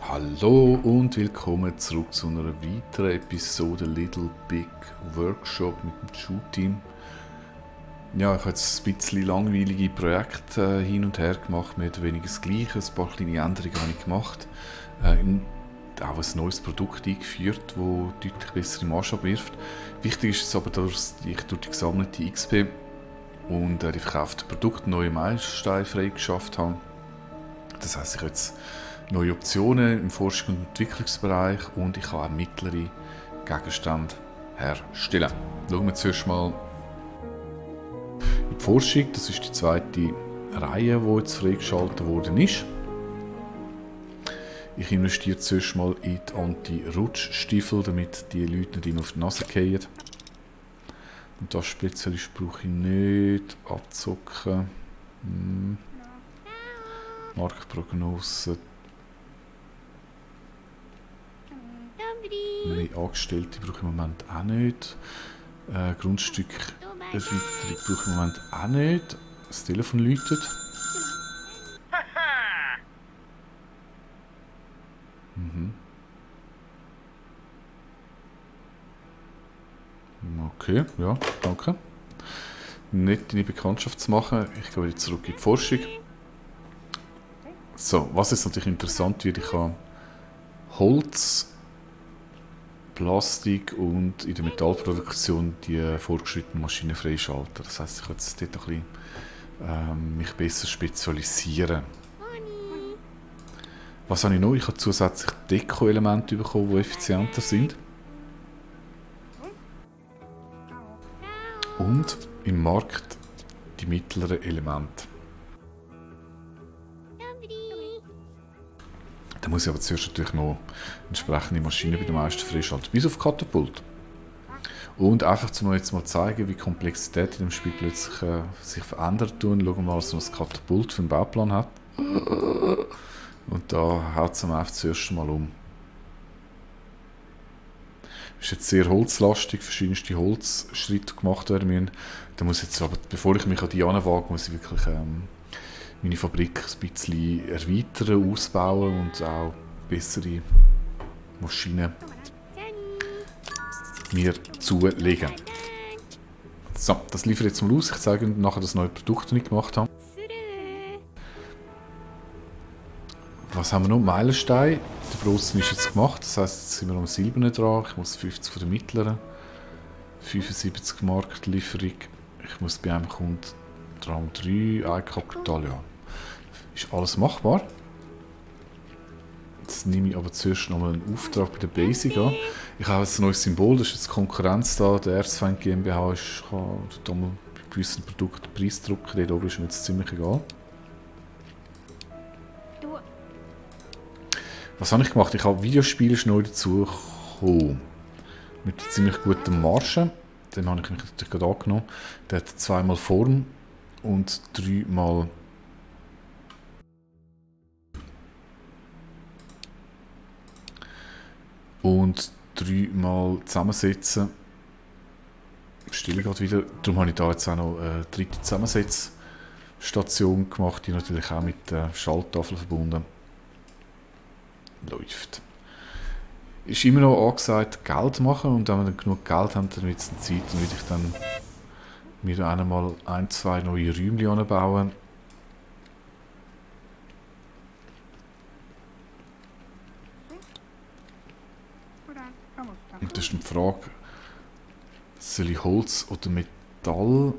Hallo und willkommen zurück zu einer weiteren Episode Little Big Workshop mit dem Shoot-Team. Ja, ich habe jetzt ein bisschen langweilige Projekte hin und her gemacht, mehr oder weniger das Gleiche. Ein paar kleine Änderungen habe ich gemacht. Und auch ein neues Produkt eingeführt, das deutlich bessere Marge abwirft. Wichtig ist es aber, dass ich durch die gesammelte XP und die verkauften Produkte neue Meilensteine freigeschafft habe. Das heisst, ich habe jetzt neue Optionen im Forschungs- und Entwicklungsbereich und ich kann auch mittlere Gegenstände herstellen. Schauen wir zuerst mal in die Forschung. Das ist die zweite Reihe, die jetzt freigeschaltet worden ist. Ich investiere zuerst mal in die Anti-Rutschstiefel, damit die Leute nicht immer auf die Nase fallen. Und das Spezialist brauche ich nicht abzocken. Marktprognose. Mehr Angestellte brauche ich im Moment auch nicht. Grundstückerweiterung brauche ich im Moment auch nicht. Das Telefon läutet. Okay, ja, danke. Nicht deine Bekanntschaft zu machen. Ich gehe wieder zurück in die Forschung. So, was jetzt natürlich interessant wird, ich habe Holz, Plastik und in der Metallproduktion die vorgeschrittenen Maschinen freischalten. Das heisst, ich kann jetzt dort ein bisschen, mich besser spezialisieren. Was habe ich noch? Ich habe zusätzlich Deko-Elemente bekommen, die effizienter sind. Und im Markt die mittleren Elemente. Da muss ich aber zuerst natürlich noch entsprechende Maschinen bei den meisten freischalten, bis auf Katapult. Und einfach um jetzt mal zeigen, wie die Komplexität in dem Spiel plötzlich sich verändert tun. Schauen wir mal, was so ein Katapult für einen Bauplan hat. Und da haut es einfach zuerst mal um. Das ist jetzt sehr holzlastig, verschiedenste Holzschritte gemacht werden müssen. Da muss jetzt aber, bevor ich mich an die anwage, muss ich wirklich meine Fabrik ein bisschen erweitern, ausbauen und auch bessere Maschinen mir zulegen. So, das liefere ich jetzt mal aus. Ich zeige Ihnen nachher das neue Produkt, das ich gemacht habe. Was haben wir noch? Meilenstein. Der grosse ist jetzt gemacht, das heisst, jetzt sind wir am silbernen dran. Ich muss 50 von der mittleren. 75 Marktlieferung. Ich muss bei einem Kunden Rang 3, Eigenkapital, ja. Ist alles machbar. Jetzt nehme ich aber zuerst noch mal einen Auftrag bei der Basic an. Ich habe jetzt ein neues Symbol, das ist jetzt Konkurrenz da. Der Erzfeind GmbH kann da mal bei gewissen Produkten den Preis drücken. Dort oben ist mir jetzt ziemlich egal. Was habe ich gemacht? Ich habe Videospiele neu dazu gekommen. Mit ziemlich guten Margen. Den habe ich mich natürlich gerade angenommen. Der hat 2-mal Form und 3-mal zusammensetzen. Ich stelle gerade wieder. Darum habe ich da jetzt auch noch eine dritte Zusammensetzstation gemacht, die natürlich auch mit der Schalttafel verbunden läuft. Ist immer noch angesagt, Geld machen, und wenn wir dann genug Geld haben, dann wird es Zeit, dann würde ich dann mir einmal 1-2 neue Räumchen anbauen. Und das ist die Frage, soll ich Holz oder Metall?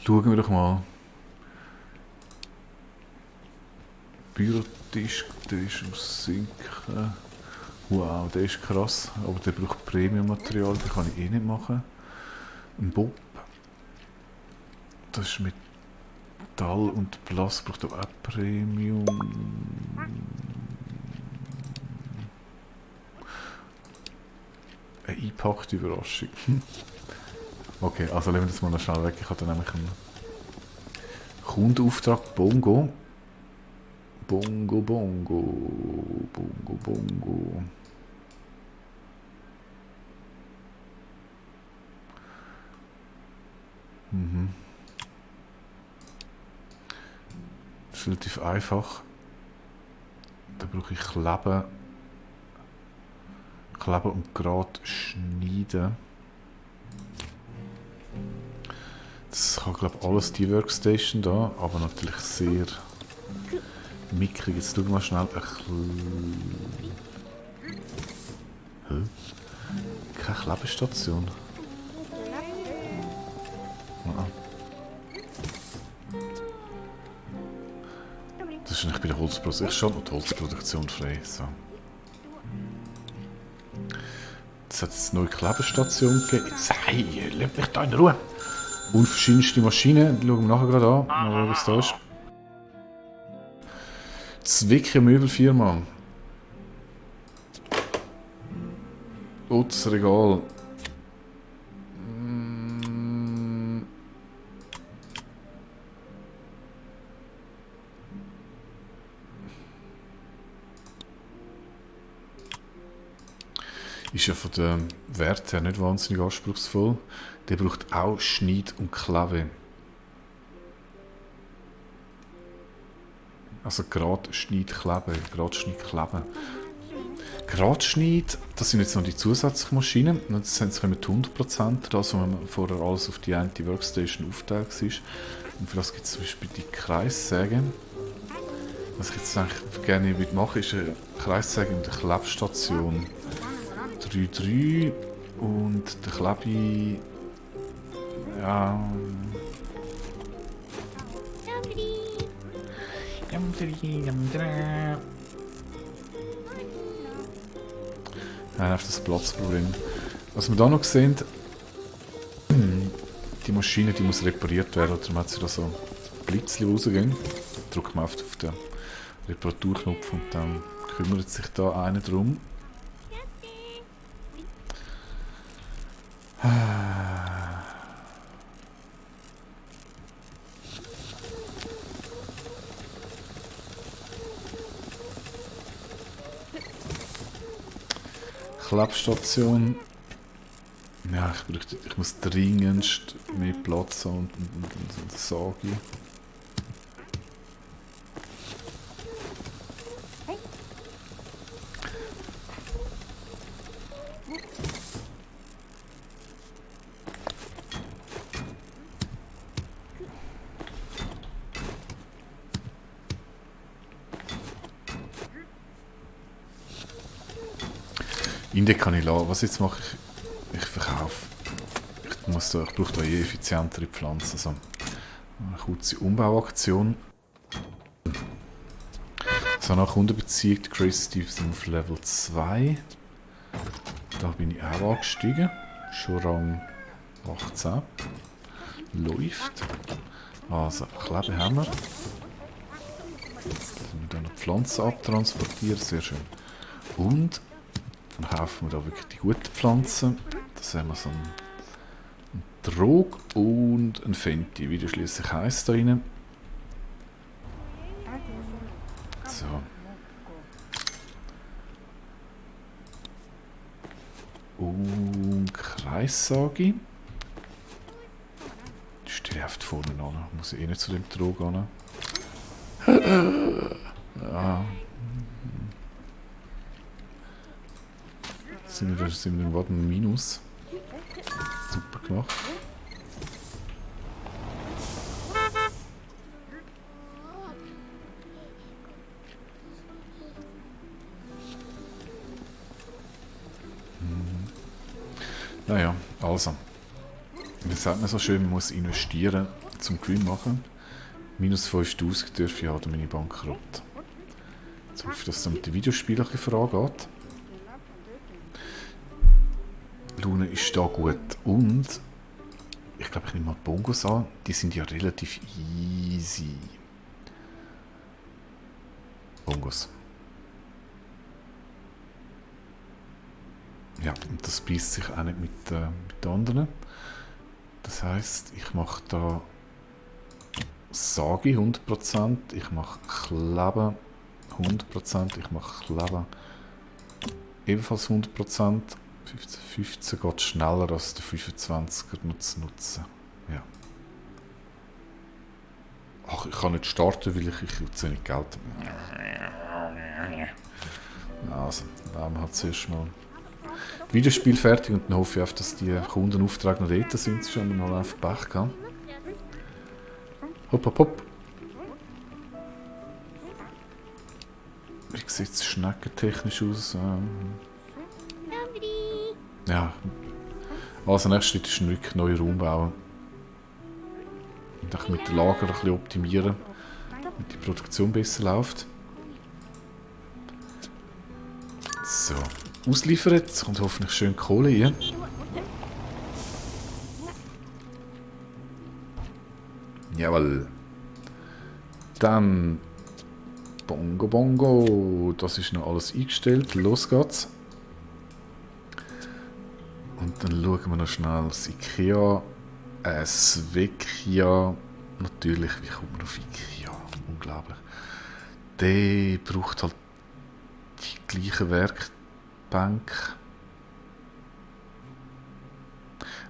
Schauen wir doch mal. Bürotisch, der ist aus Sinken. Wow, der ist krass, aber der braucht Premium-Material, den kann ich eh nicht machen. Ein Bob, das ist Metall und Glas, braucht auch Premium. Eine eingepackte Überraschung. Okay, also lassen wir das mal noch schnell weg. Ich habe dann nämlich einen Kundenauftrag, Bongo. Bongo, Bongo, Bongo, Bongo. ist relativ einfach. Da brauche ich Kleben und gerade schneiden. Das kann, glaube ich, alles die Workstation da, aber natürlich sehr mickrig. Jetzt schauen wir mal schnell ein bisschen. Hä? Keine Klebestation. Das ist nicht bei der Holzproduktion. Ich schalte noch die Holzproduktion frei. So. Es hat jetzt eine neue Klebestation gegeben. Jetzt, hey, lasst mich da in Ruhe. Unverschiedenste Maschinen. Die schauen wir nachher gerade an. Mal schauen, was da ist. Zwickau Möbelfirma. Das Regal. Ist ja von den Wert her nicht wahnsinnig anspruchsvoll. Der braucht auch Schneid und Klebe. Also Gradschneid, Klebe. Gradschneid, Klebe. Gradschneid, das sind jetzt noch die Zusatzmaschinen. Jetzt haben sie 100%, das, was vorher alles auf die eine Workstation aufgeteilt war. Und für das gibt es zum Beispiel die Kreissäge. Was ich jetzt eigentlich gerne machen ist eine Kreissäge und eine Klebstation. 3,3 und der Klebi. Ja. Nein, auf das Platzproblem. Was wir da noch sehen, die Maschine, die muss repariert werden, darum hat sie da so Blitzchen rausgehen. Drückt man auf den Reparaturknopf und dann kümmert sich da einer drum. Klebstation. Ja, ich muss dringendst mehr Platz haben und eine Sage. Index kann ich lassen. Was jetzt mache ich? Ich verkaufe. Ich brauche da effizientere Pflanzen. Also eine kurze Umbauaktion. So, nach Kundenbeziehung, die Crazy Steve sind auf Level 2. Da bin ich auch angestiegen. Schon Rang 18. Läuft. Also, Klebe haben wir. Dann wir noch Pflanzen abtransportieren. Sehr schön. Und dann kaufen wir da wirklich die guten Pflanzen. Das haben wir so einen Trog und ein Fenty, wie der schließlich heisst da rein. So. Und Kreissage. Die steht oft vorne an. Muss ich eh nicht zu dem Trog an. Ja. Sind wir gerade ein Minus. Super gemacht. Naja, also. Wie sagt man so schön, man muss investieren zum Gewinn machen. Minus 5000 dürfen ich haben, meine Bankrott. Jetzt hoffe ich, dass es mit den Videospielen ein bisschen vorangeht. Lune ist da gut. Und ich glaube, ich nehme mal die Bongos an. Die sind ja relativ easy. Bongos. Ja, und das beißt sich auch nicht mit den anderen. Das heisst, ich mache da Sage 100%, ich mache Klebe 100%, ich mache Klebe ebenfalls 100%. 15 geht schneller als der 25er nutzen. Ja. Ach, ich kann nicht starten, weil ich zu wenig Geld habe. Also, dann hat zuerst mal Videospiel fertig und dann hoffe ich einfach, dass die Kundenaufträge noch dort sind, sonst haben wir noch einfach Pech gehabt. Hopp, hopp, hopp. Wie sieht es schneckentechnisch aus? Ja, also nächstes Schritt ist ein wirklich neuer Raum bauen. Und auch mit dem Lager ein bisschen optimieren, damit die Produktion besser läuft. So, ausliefern, jetzt kommt hoffentlich schön Kohle rein. Jawohl. Dann Bongo Bongo, das ist noch alles eingestellt, los geht's. Und dann schauen wir noch schnell das Ikea, Svecchia, natürlich, wie kommt man auf Ikea, unglaublich. Der braucht halt die gleiche Werkbank.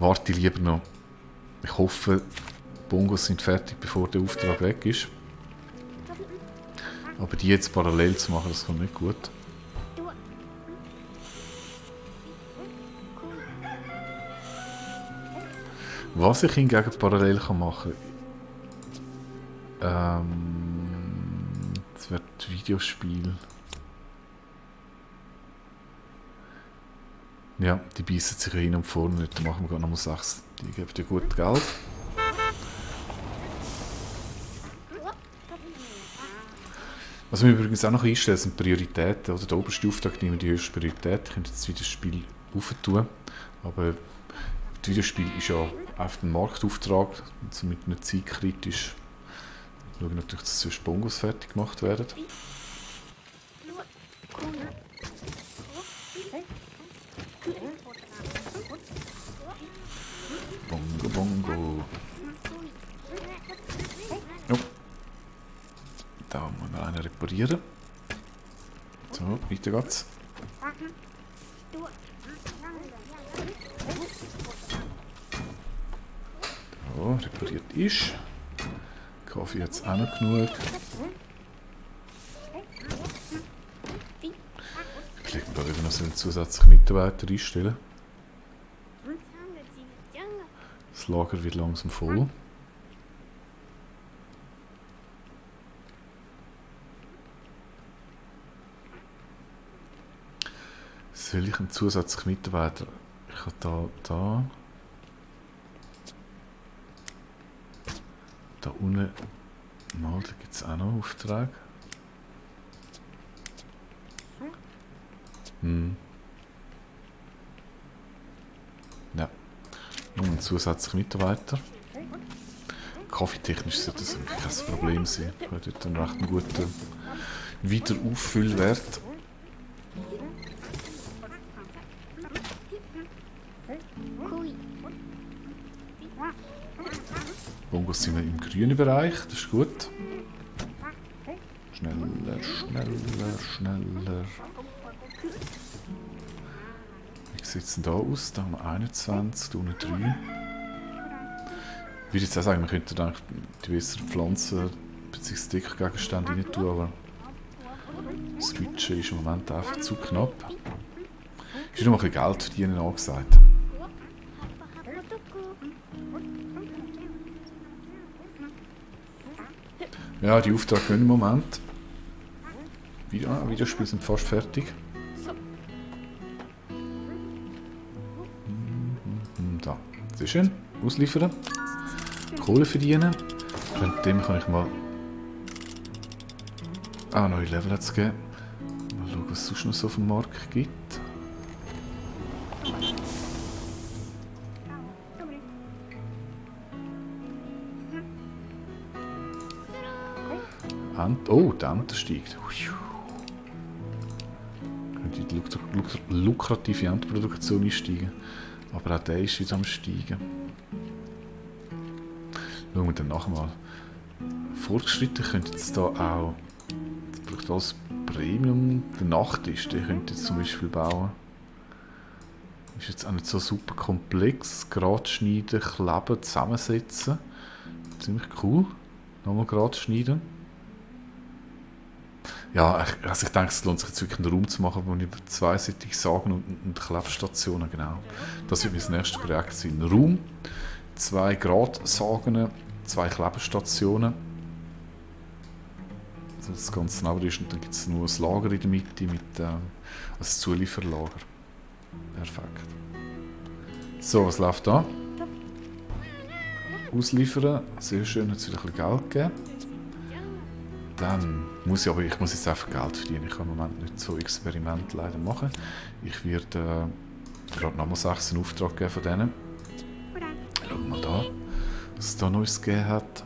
Warte lieber noch. Ich hoffe, die Bongos sind fertig, bevor der Auftrag weg ist. Aber die jetzt parallel zu machen, das kommt nicht gut. Was ich hingegen parallel machen kann, das wird Videospiel. Ja, die beißen sich hin und vorne nicht, da machen wir gerade nochmal 6. Die geben dir gut Geld. Was wir übrigens auch noch einstellen, sind Prioritäten. Oder der oberste Auftrag nehmen die höchste Priorität. Ich könnte jetzt wieder das Spiel aufentun. Aber das Videospiel ist ja einfach ein Marktauftrag. Und somit nicht zeitkritisch. Ich schaue natürlich, dass zuerst Bongos fertig gemacht werden. Bongo, Bongo. Jo. Da muss man einen reparieren. So, weiter geht's. So, repariert ist. Kaffee jetzt auch noch genug. Ich lege da wieder noch so einen zusätzlichen Mitarbeiter einstellen. Das Lager wird langsam voll. Soll ich einen zusätzlichen Mitarbeiter? Ich habe da unten, mal, da gibt es auch noch einen Auftrag. Ja, nur ein zusätzlicher Mitarbeiter. Kaffeetechnisch sollte das kein Problem sein. Ich habe dort einen recht guten Wiederauffüllwert. Bongos sind wir im grünen Bereich, das ist gut. Schneller, schneller, schneller. Wie sieht es denn da aus? Da haben wir 21, da unten 3. Ich würde jetzt auch sagen, wir könnten eigentlich die besseren Pflanzen bzw. Deckgegenstände rein tun, aber das Budget ist im Moment einfach zu knapp. Ist noch ein bisschen Geld verdienen angesagt. Ja, die Aufträge können im Moment. Videospiele sind fast fertig. Da, sehr schön. Ausliefern. Kohle verdienen. Mit dem kann ich mal neue Level jetzt geben. Mal schauen, was es sonst noch so auf dem Markt gibt. Oh, der Ente steigt. Könnte die lukrative Entproduktion einsteigen. Aber auch der ist wieder am Steigen. Schauen wir dann nachher mal. Fortgeschritten könnte jetzt da auch. Das braucht alles Premium. Der Nachttisch, den könnte jetzt zum Beispiel bauen. Ist jetzt auch nicht so super komplex. Gerade schneiden, kleben, zusammensetzen. Ziemlich cool. Nochmal gerade schneiden. Ja, also ich denke, es lohnt sich jetzt wirklich einen Raum zu machen, wo ich zweiseitig Sagen und Klebstationen, genau. Das wird mein nächstes Projekt sein. Ein Raum, 2 Gradsagen, 2 Klebestationen. Also das Ganze sauber ist und dann gibt es nur ein Lager in der Mitte mit als Zulieferlager. Perfekt. So, was läuft da? Ausliefern, sehr schön, hat es wieder ein bisschen Geld gegeben. Dann muss ich jetzt einfach Geld verdienen. Ich kann im Moment nicht so Experimente leider machen. Ich werde gerade nochmal 6 einen Auftrag geben von denen. Schauen wir mal da, was es da Neues gegeben hat.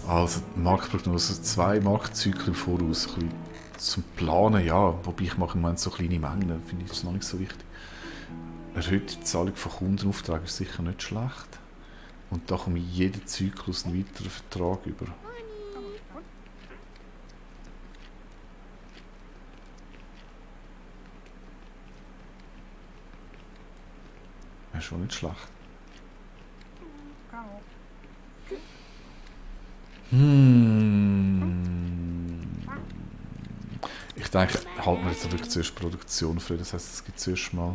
Also die Marktprognose, 2 Marktzyklen im Voraus. Ein bisschen zum Planen, ja. Wobei ich mache im Moment so kleine Mengen, finde ich das noch nicht so wichtig. Erhöhte Zahlung von Kundenaufträgen ist sicher nicht schlecht. Und da komme ich jeden Zyklus einen weiteren Vertrag über. Das ist schon nicht schlecht. Ich denke, halten wir jetzt wirklich zuerst Produktion frei. Das heisst, es gibt zuerst mal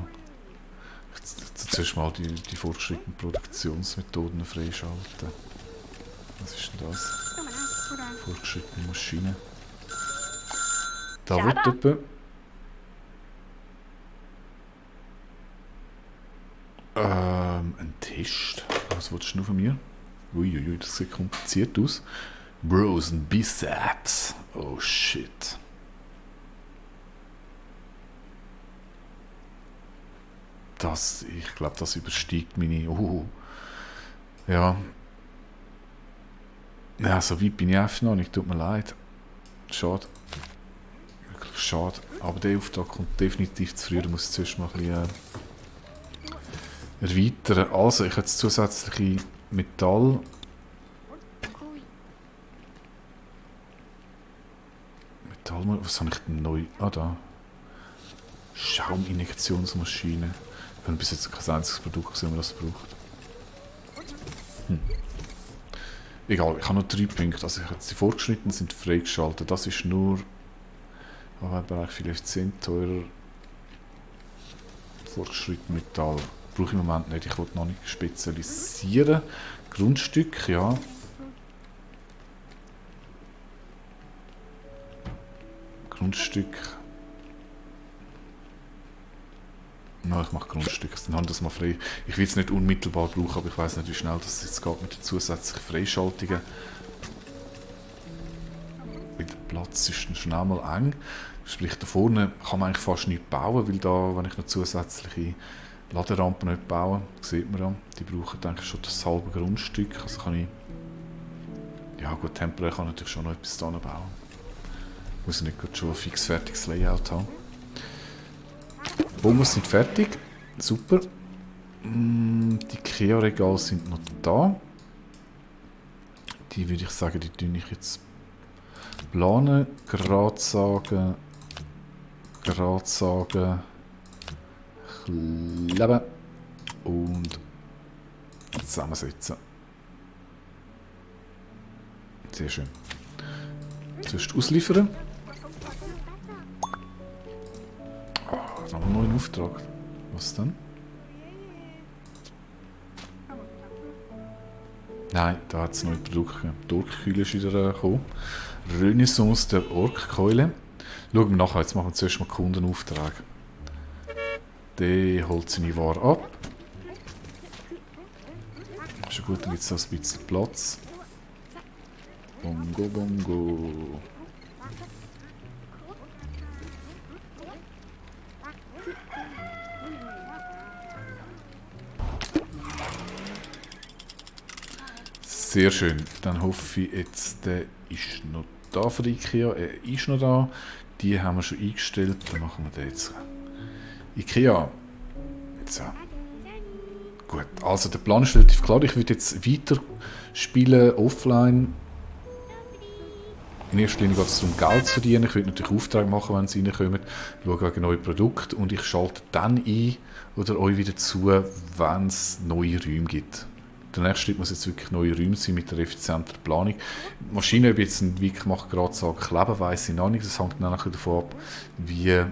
die fortgeschrittenen Produktionsmethoden freischalten. Was ist denn das? Fortgeschrittene Maschine. Da wird jemand. Ein Test. Was willst du noch von mir? Uiuiui, das sieht kompliziert aus. Bros and Biceps. Oh shit. Ich glaube, das übersteigt meine. Ja. Ja, so weit bin ich einfach noch nicht. Tut mir leid. Schade. Wirklich schade. Aber der Auftrag kommt definitiv zu früh. Da muss ich zuerst mal ein bisschen erweitern. Also, ich habe jetzt zusätzliche Metall. Was habe ich denn neu? Ah, da. Schauminjektionsmaschine. Ich habe bis jetzt kein einziges Produkt gesehen, das das braucht. Egal, ich habe noch 3 Punkte. Also die fortgeschrittenen sind freigeschaltet. Das ist nur im Bereich viel effizient, teurer. Fortgeschritten Metall. Brauche ich im Moment nicht. Ich will noch nicht spezialisieren. Grundstück, ja. Grundstück. No, ich mache Grundstücke, dann haben das mal frei. Ich will es nicht unmittelbar brauchen, aber ich weiß nicht, wie schnell das jetzt geht mit den zusätzlichen Freischaltungen. Bei dem Platz ist dann schnell mal eng. Sprich, da vorne kann man eigentlich fast nichts bauen, weil da, wenn ich noch zusätzliche Laderampen nicht baue, sieht man ja, die brauchen eigentlich schon das halbe Grundstück. Also kann ich, ja gut, temporär kann ich natürlich schon noch etwas da bauen. Muss ich nicht gerade schon ein fixfertiges Layout haben. Bombers sind fertig. Super. Die Ikea-Regale sind noch da. Die würde ich sagen, die tue ich jetzt planen. Gerade sagen. Kleben. Und zusammensetzen. Sehr schön. Zuerst ausliefern. Noch einen neuen Auftrag. Was denn? Nein, da hat es neue Produkte. Die Ork-Keule ist wieder gekommen. Renaissance der Ork-Keule. Schauen wir nachher, jetzt machen wir zuerst mal Kundenauftrag. Der holt seine Ware ab. Ist ja gut, dann gibt es da ein bisschen Platz. Bongo, bongo. Sehr schön. Dann hoffe ich jetzt, der ist noch da für die Ikea. Er ist noch da. Die haben wir schon eingestellt. Dann machen wir den jetzt. Ikea. So. Gut. Also der Plan ist relativ klar. Ich würde jetzt weiter spielen offline. In erster Linie geht es darum, Geld zu verdienen. Ich will natürlich Aufträge machen, wenn sie reinkommen, schauen wegen neuen Produkten und ich schalte dann ein oder euch wieder zu, wenn es neue Räume gibt. Der nächste Schritt muss jetzt wirklich neue Räume sein mit einer effizienteren Planung. Die Maschine, ob jetzt ein Wik macht, gerade sagen, kleben, weiss ich noch nicht. Das hängt dann auch davon ab, wie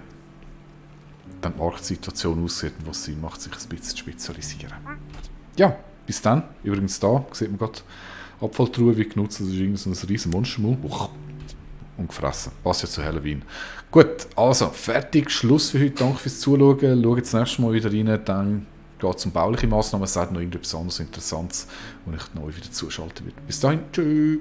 dann die Marktsituation aussieht und was Sinn macht, sich ein bisschen zu spezialisieren. Ja, bis dann. Übrigens da sieht man gerade, Abfalltruhe wird genutzt, das ist irgend so ein riesen Monstermaul. Und gefressen. Passt ja zu Halloween. Gut, also fertig, Schluss für heute. Danke fürs Zuschauen. Schaut das nächste Mal wieder rein, dann geht es um bauliche Massnahmen. Es sagt noch irgendetwas anderes Interessantes, wo ich neu wieder zuschalten werde. Bis dahin, tschüss.